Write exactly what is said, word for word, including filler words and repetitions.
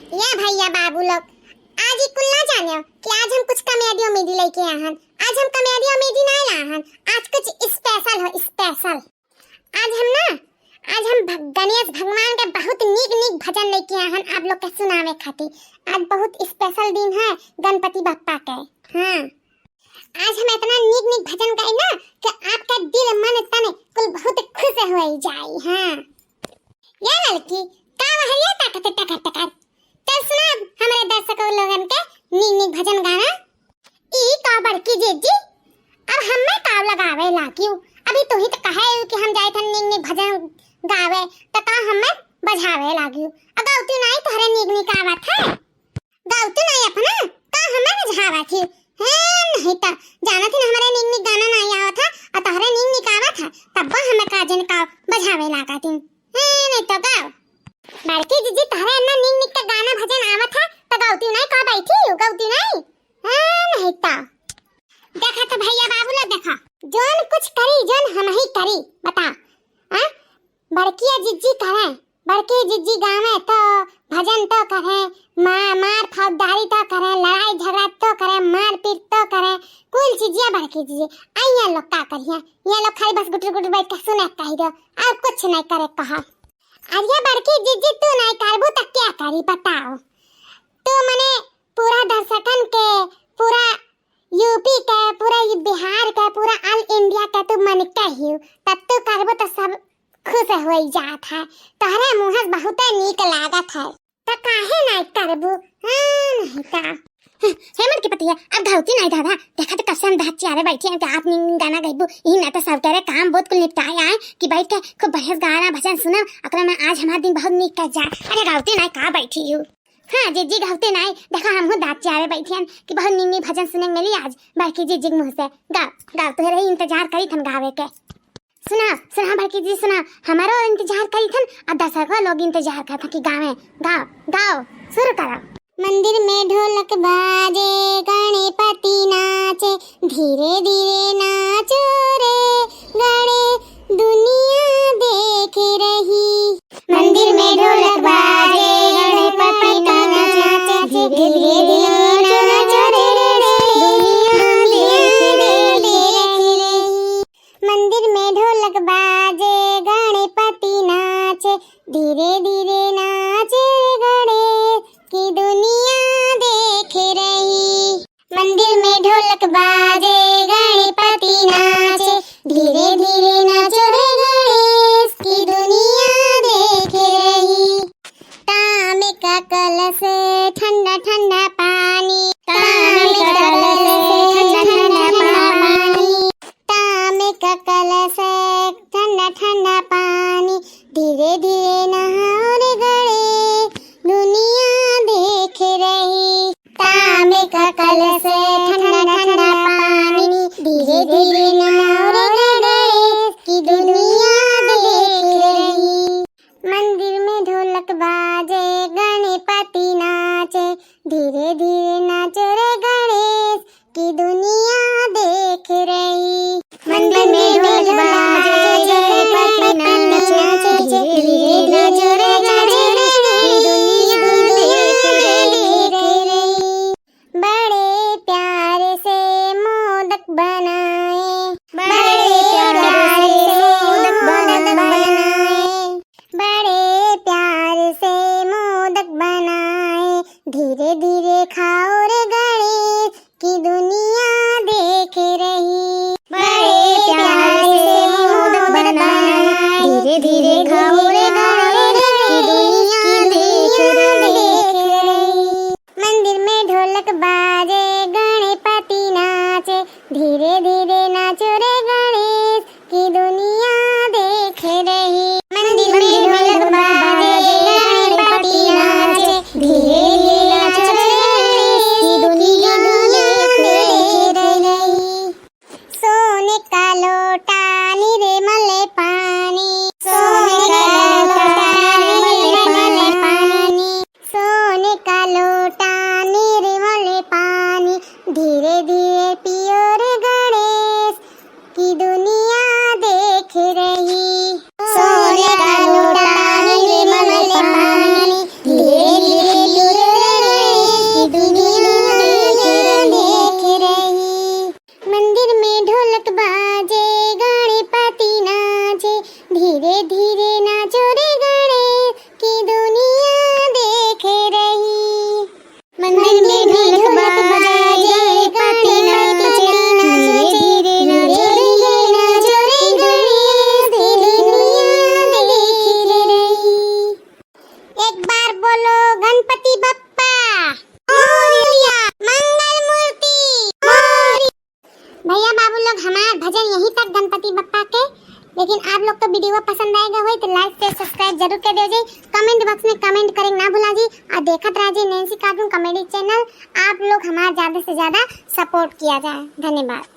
या भैया बाबू लोग, आज ई कुल ना जानियो कि आज हम कुछ कमेडी उमेडी लेके आए हन। आज हम कमेडी उमेडी ना लाए हन, आज कुछ special हो, special। आज हम ना, आज हम भ-, गणेश भगवान के बहुत नीक नीक भजन लेके आए हन आप लोग के सुनावे खातिर। आज बहुत special दिन है गणपति बप्पा के। हाँ, आज हम इतना नीक नीक भजन गाई ना कि आपका दिल मन तन कुल बहुत खुश हो जाई। हाँ, या लड़की, का वहरिया ताकत टकर टकर? चल सुना हमरे दर्शकों लोगन के नीक नीक भजन गाना। ई का बड़की जिज्जी, अब हमें का लगावे लागियो? अभी तू ही तो कहे कि हम जाए थन नीक नीक भजन गावे, तो का हमें बजावे लागियो? अब गौती नाई तोहरे नीक नीक आवत है, गौती नाई अपना, का हमें बजावा थी? हैं, नहीं तो जाना थी ना हमारे नीक नीक गाना नाई आवत है, और तोहरे नीक नीक आवत है, तब हमें का जन का बजावे लागा थी। हैं, नहीं तो गाओ। बड़की जिज्जी, तोहरे अन्ना नीक नीक का गाना भजन आवत है, तो गौती नाई का बैठी हो, गौती नाई? हैं, नहीं तो। देखा तो भैया बाबू लोग, देखा, जोन कुछ करी, जोन हम ही करी, बता। हैं? बड़किया जिज्जी करे, बड़की जिज्जी गावे तो भजन तो करे, मा-, मार फौजदारी तो करे, लड़ाई झगड़ा तो करे, मारपीट तो करे, कुल चीजिया बड़की जिज्जी। आई ये लोग का करिए, ये लोग खाली बस गुटर गुटर बैठ के सुने कही दो, और कुछ नहीं करे कहा। अरे बड़की जिज्जी, तू नहीं करबू तो क्या करी बताओ? तू मने पूरा दर्शकन के, पूरा यूपी के, पूरा बिहार के, पूरा all India के तू मन कहियो, तब तू करबू तो सब खुश होई जात है। तोहरे मुँह से बहुते नीक लागत है, त काहे नाई करबू? हाँ, नहीं ता। हे, हे मटकी पतिया, अब गौती नाई दादा, देखा तो कब से हम दाँत चियारे बैठी हैं कि आप नीक गाना गइबू, ई ना तो सब करे काम बहुत कुल निपटाए आए कि बैठ के खूब बढ़िया गाना भजन सुनब, ओकरा में आज हमार दिन बहुत नीक कट जाए। अरे गौती नाई का बैठी हूँ? हाँ जिज्जी, गौती नाई, देखा हमहू दाँत चियारे बैठी हैं कि बहुत नीक नीक भजन सुने के मिली आज बड़की जिज्जी के मुँह से। गाओ, गाओ, तोहरे ही इंतजार करी थन गावे के। सुना, सुना बड़की जी, सुना, हमारो इंतजार करी थन, आ दर्शको लोग इंतजार करत थन कि गावे, गाओ, गाओ, शुरू करो। मंदिर में ढोलक बाजे, गणपति नाचे, धीरे धीरे नाचो रे गणे, दुनिया देख रही। मंदिर में ढोलक बाजे, गणपति नाचे, धीरे धीरे नाचो रे गणे, दुनिया देख रही। मंदिर में ढोलक बाजे, गणपति नाचे, धीरे धीरे नाचे गणेश, की दुनिया देख रही। मंदिर में ढोलक बाजे, गणपति नाचे, धीरे धीरे नाचो रे गणेश, की दुनिया देख रही। तांबे का कलश, ठंडा ठंडा पानी, तांबे का कलश, ठंडा ठंडा पानी। तांबे का कलश, ठंडा ठंडा पानी, धीरे धीरे नहाओ रे गणेश, दुनिया देख रही। तांबे का कलश, ठंडा ठंडा पानी, धीरे धीरे नहाओ रे गणेश, की दुनिया देख रही। मंदिर में ढोलक बाजे, गणपति नाचे, धीरे धीरे नाचो रे गणेश, की दुनिया देख रही। मंदिर में ढोलक बाजे, गणपति नाचे, धीरे धीरे नाचो रे गणेश, की दुनिया देख रही। बड़े प्यार से मोदक बनाए, बड़े प्यार से मोदक बनाए, बड़े प्यार से मोदक बनाए, धीरे धीरे खाओ रे गणेश, की दुनिया देख रही। बड़े प्यार से मोदक बनाए, धीरे धीरे खाओ रे गणेश, की दुनिया देख रही। मंदिर में ढोलक बाजे, गणपति नाचे, धीरे धीरे नाचो रे गणेश, की दुनिया देख रही। मंदिर में ढोलक बाजे, गणपति नाचे, धीरे धीरे नाचो रे गणेश, की दुनिया देख रही। सोने का लोटा निरमल पानी, सोने का लेकिन आप लोग तो video पसंद आएगा होई तो like, share, subscribe जरूर कर दियो जी। Comment box में comment करे ना भुला जी। और देखत रहा जी Nancy Cartoon Comedy channel। आप लोग हमार ज्यादा से ज्यादा support किया जाए। धन्यवाद।